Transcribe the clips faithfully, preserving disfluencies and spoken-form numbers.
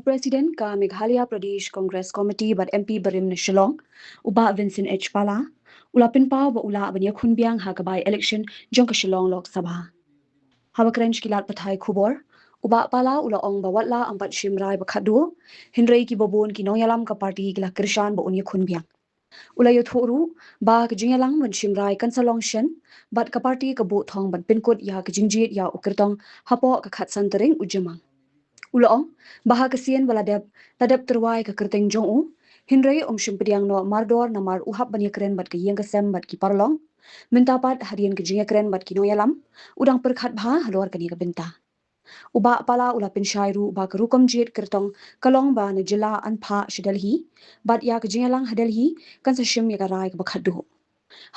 President ka Meghalaya Pradesh Congress Committee bad M P barim na Shillong, u Bah Vincent H Pala, u la pynpaw ba u lah ban ïakhun biang ha ka by-election jong ka Shillong Lok Sabha. Haba kren sha ki lad pathai khubor, u Bah Pala u la ong ba wat la ym pat shim rai ba khatduh, hynrei kiba bun ki nongïalam ka party ki la kyrshan ba un ïakhun biang. U la ïathuh ruh ba ka jingïalang ban shim rai kan sa long shen, bad ka party ka buh thong ban pynkut ïa ka jingjied ïa u kyrtong hapoh ka khatsan tarik u Jymmang. U la ong ba ha ka sien ba la dep, la dep tyrwa ïa ka kyrteng jong u, hynrei um shym pdiang noh mardor namar u hap ban ïakren bad ka ïing ka sem bad ki paralok. Mynta pat hadien ka jingïakren bad ki nongïalam, u dang pyrkhat bha halor kane ka bynta. U Bah Pala u la pynshai ruh ba ka rukom jied kyrtong ka long ba na jylla yn phah sha Delhi, bad ïa ka jingïalang ha Delhi kan sa shim ïa ka rai kaba khatduh.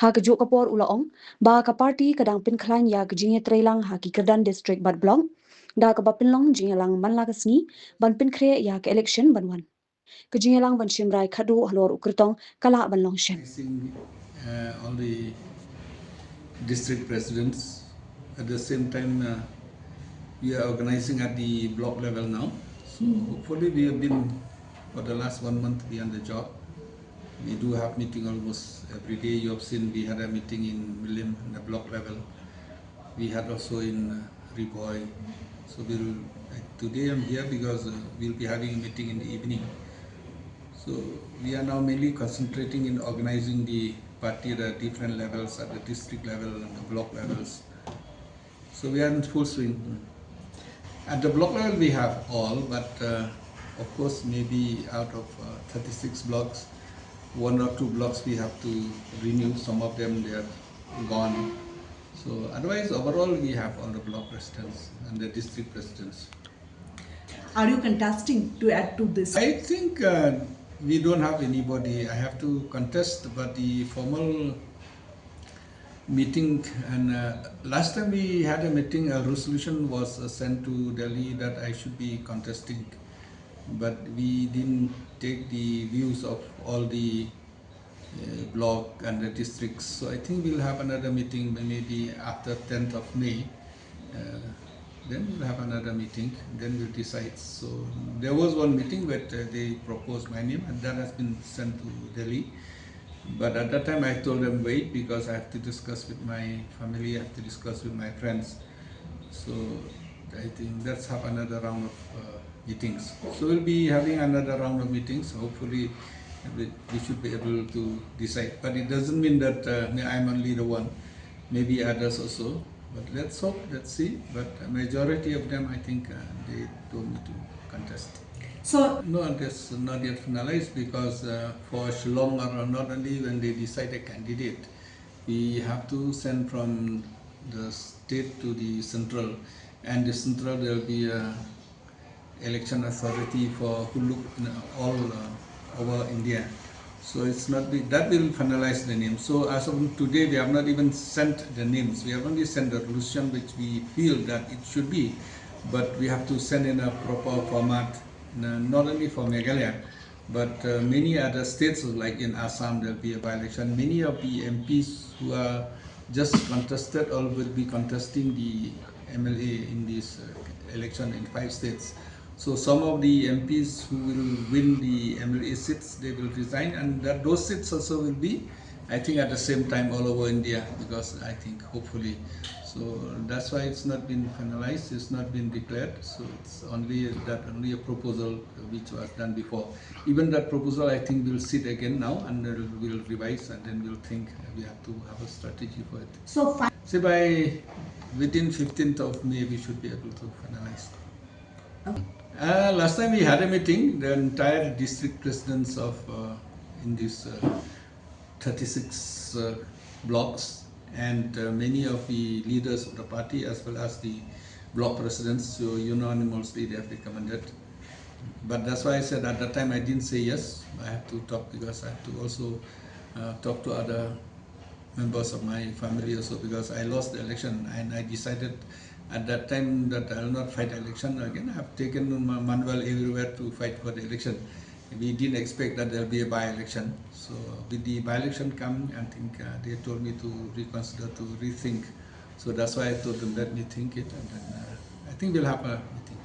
Ha kajuh ka por u la ong ba ka party ka dang pynkhlaiñ ïa ka jingïatreilang ha ki kyrdan district bad block, da kaba pynlong jingïalang man la ka sngi ban pynkhreh ïa ka election ban wan. Ka jingïalang ban shim rai khatduh halor u kyrtong ka lah ban long shen. Organizing, uh, all the district presidents. At the same time, uh, we are organizing at the block level now. So hopefully we have been, for the last one month, we on the job. We do have meeting almost every day. You have seen we had a meeting in Milim, in the block level. We had also in, uh, Ri Bhoi. So we'll, uh, today I'm here because, uh, we'll be having a meeting in the evening. So we are now mainly concentrating in organizing the party at the different levels, at the district level and the block levels. So we are in full swing. At the block level, we have all, but, uh, of course, maybe out of, uh, thirty-six blocks, one or two blocks we have to renew. Some of them, they are gone. So otherwise, overall, we have all the block presidents and the district presidents. Are you contesting to add to this? I think, uh, we don't have anybody. I have to contest, but the formal meeting, and, uh, last time we had a meeting, a resolution was, uh, sent to Delhi that I should be contesting, but we didn't take the views of all the, uh, block and the districts. So I think we'll have another meeting maybe after tenth of May. Uh, then we'll have another meeting. Then we'll decide. So there was one meeting where, uh, they proposed my name, and that has been sent to Delhi. But at that time, I told them, "Wait, because I have to discuss with my family, I have to discuss with my friends." So I think let's have another round of, uh, meetings. So we'll be having another round of meetings. Hopefully, we, we should be able to decide. But it doesn't mean that, uh, I'm only the one. Maybe others also. But let's hope, let's see. But a majority of them, I think, uh, they told me to contest. So No, that's not yet finalized because, uh, for Shillong or not only when they decide a candidate, we have to send from the state to the central, and the central there will be a election authority for who look in all, uh, over India. So it's not be, that will finalize the name. So as of today, we have not even sent the names. We have only sent the resolution which we feel that it should be, but we have to send in a proper format, n- not only for Meghalaya, but, uh, many other states, like in Assam, there'll be a by-election. Many of the M Ps who are just contested or will be contesting the M L A in this, uh, election in five states. So some of the M Ps who will win the M L A seats, they will resign, and that those seats also will be, I think, at the same time all over India, because I think hopefully. So that's why it's not been finalized, it's not been declared. So it's only that, only a proposal which was done before. Even that proposal, I think, we'll sit again now and we'll, we'll revise, and then we'll think we have to have a strategy for it. So fi- Say by within fifteenth of May, we should be able to finalize. Okay. Uh, last time we had a meeting, the entire district presidents of, uh, in this, uh, thirty-six, uh, blocks, and, uh, many of the leaders of the party as well as the block presidents, so unanimously they have recommended. But that's why I said at that time I didn't say yes. I have to talk because I have to also, uh, talk to other members of my family also, because I lost the election and I decided at that time that I will not fight election again. I have taken Ma- Manuel everywhere to fight for the election. We didn't expect that there'll be a by-election. So with the by-election come, I think, uh, they told me to reconsider, to rethink. So that's why I told them, "Let me think it," and then, uh, I think we'll have a meeting.